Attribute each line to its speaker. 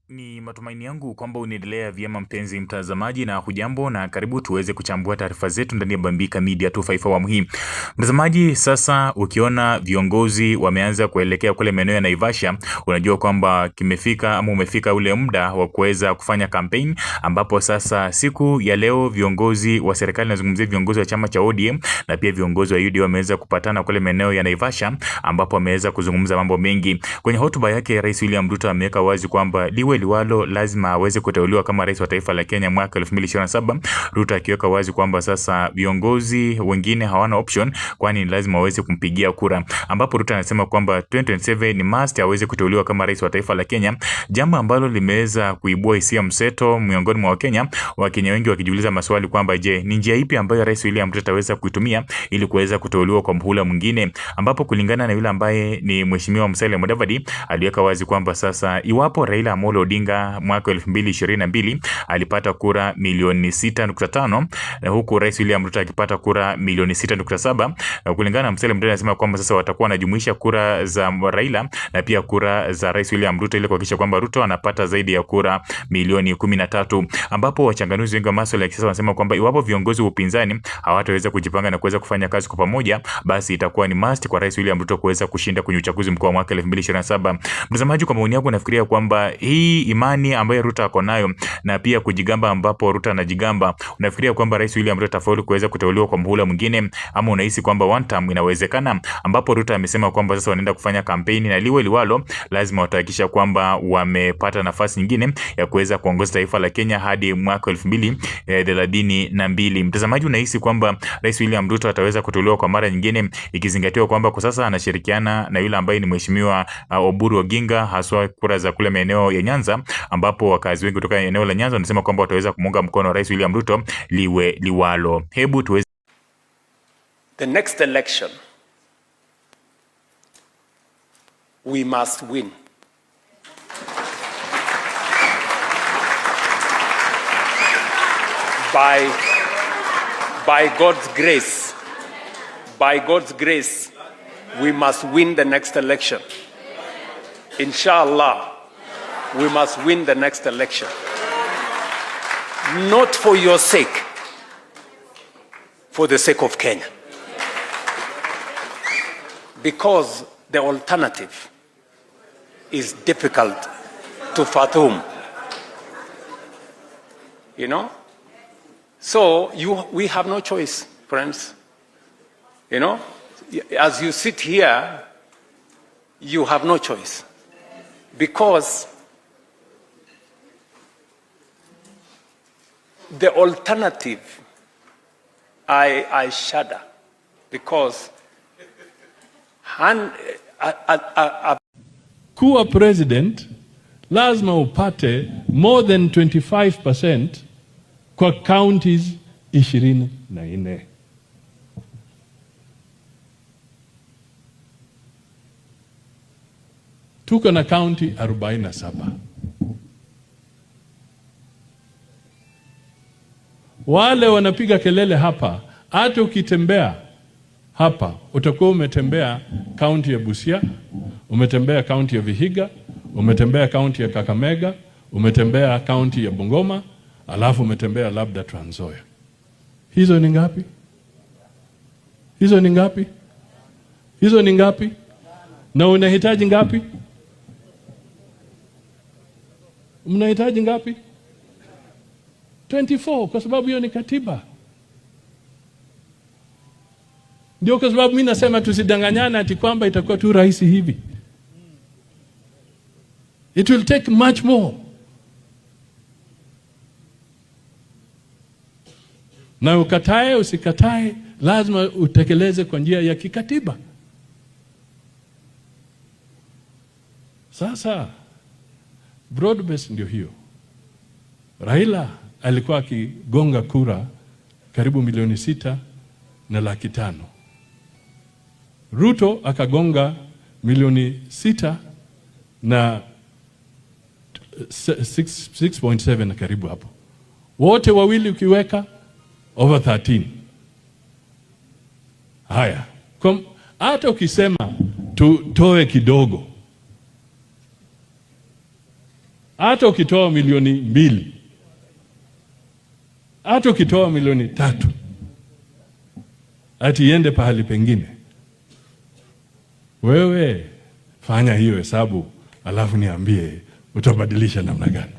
Speaker 1: Ni matumaini yangu kwamba unaendelea vyema mpenzi mtazamaji, na hujambo na karibu tuweze kuchambua taarifa zetu ndani ya Bambika Media 254 awamu hii. Mtazamaji, sasa ukiona viongozi wameanza kuelekea kule maeneo ya Naivasha, unajua kwamba kimefika ama umefika ule muda wa kuweza kufanya campaign, ambapo sasa siku ya leo viongozi wa serikali, nazungumzia viongozi wa chama cha ODM na pia viongozi wa UDA wameweza kupatana kule maeneo ya Naivasha, ambapo wameweza kuzungumza mambo mengi. Kwenye hotuba yake, Rais William Ruto ameweka wazi kwamba liwe liwalo lazima aweze kuteuliwa kama rais wa taifa la Kenya mwaka 2027. Ruto akiweka wazi kwamba sasa viongozi wengine hawana option, kwani ni lazima waweze kumpigia kura, ambapo Ruto anasema kwamba 2027 ni must aweze kuteuliwa kama rais wa taifa la Kenya, jambo ambalo limeweza kuibua hisia mseto miongoni mwa Wakenya, Wakenya wengi wakijiuliza maswali kwamba je, ni njia ipi ambayo Rais William Ruto ataweza kuitumia ili kuweza kuteuliwa kwa mhula mwingine, ambapo kulingana na yule ambaye ni Mheshimiwa Musalia Mudavadi aliweka wazi kwamba sasa iwapo Raila Amolo Odinga mwaka 2022 alipata kura milioni 6.5 na huku Rais William Ruto akipata kura milioni 6.7. Kulingana na Musalia Mudavadi anasema kwamba sasa watakuwa wanajumuisha kura za Raila na pia kura za Rais William Ruto ili kuhakikisha kwamba Ruto anapata zaidi ya kura milioni 13, ambapo wachanganuzi wengi wa masuala ya kisiasa wanasema kwamba iwapo viongozi wa upinzani hawataweza kujipanga na kuweza kufanya kazi kwa pamoja, basi itakuwa ni must kwa Rais William Ruto kuweza kushinda kwenye uchaguzi mkuu wa mwaka 2027. Mtazamaji, kwa maoni yako nafikiria kwamba hii imani ambayo Ruto ako nayo na pia kujigamba ambapo Ruto anajigamba, unafikiria kwamba Rais William Ruto atafaulu kuweza kuteuliwa kwa muhula mwingine, ama unahisi kwamba one term inawezekana? Ambapo Ruto amesema kwamba sasa wanaenda kufanya kampeni na liwe liwalo, lazima watahakikisha kwamba wamepata nafasi nyingine ya kuweza kuongoza taifa la Kenya hadi mwaka 2032. Mtazamaji, unahisi kwamba Rais William Ruto ataweza kuteuliwa kwa mara nyingine, ikizingatiwa kwamba kwa sasa anashirikiana na yule ambaye ni Mheshimiwa Oburu Oginga, haswa kura za kule maeneo ya Nyanza, ambapo wakazi wengi kutoka eneo la Nyanza wanasema kwamba wataweza kumuunga mkono Rais William Ruto liwe liwalo. Hebu tuweze
Speaker 2: The next election, we must win. By God's grace, by God's grace, we must win the next election. Inshallah, we must win the next election. Not for your sake, for the sake of Kenya. Because the alternative is difficult to fathom. You know? So we have no choice, friends. You know? As you sit here, you have no choice. Because the alternative, I shudder, because
Speaker 3: kuwa president lazima upate more than 25% kwa counties 24. Tuko na county 47. Wale wanapiga kelele hapa, hata ukitembea hapa utakuwa umetembea county ya Busia, umetembea county ya Vihiga, umetembea county ya Kakamega, umetembea county ya Bungoma, alafu umetembea labda Trans Nzoia. Hizo ni ngapi? Hizo ni ngapi? Hizo ni ngapi? Na unahitaji ngapi? Mnahitaji ngapi? 24, kwa sababu hiyo ni katiba. Ndio kwa sababu mimi nasema tusidanganyane ati kwamba itakuwa tu rahisi hivi. It will take much more. Na ukatae usikatae, lazima utekeleze kwa njia ya kikatiba. Sasa broad base ndio hiyo. Raila alikuwa akigonga kura karibu 6,500,000. Ruto akagonga milioni 6 na 6.7 karibu hapo. Wote wawili ukiweka over 13. Haya, hata ukisema tutoe kidogo, Hata ukitoa milioni 2, hata ukitoa milioni 3, ati iende pahali pengine, wewe fanya hiyo hesabu, alafu niambie utabadilisha namna gani?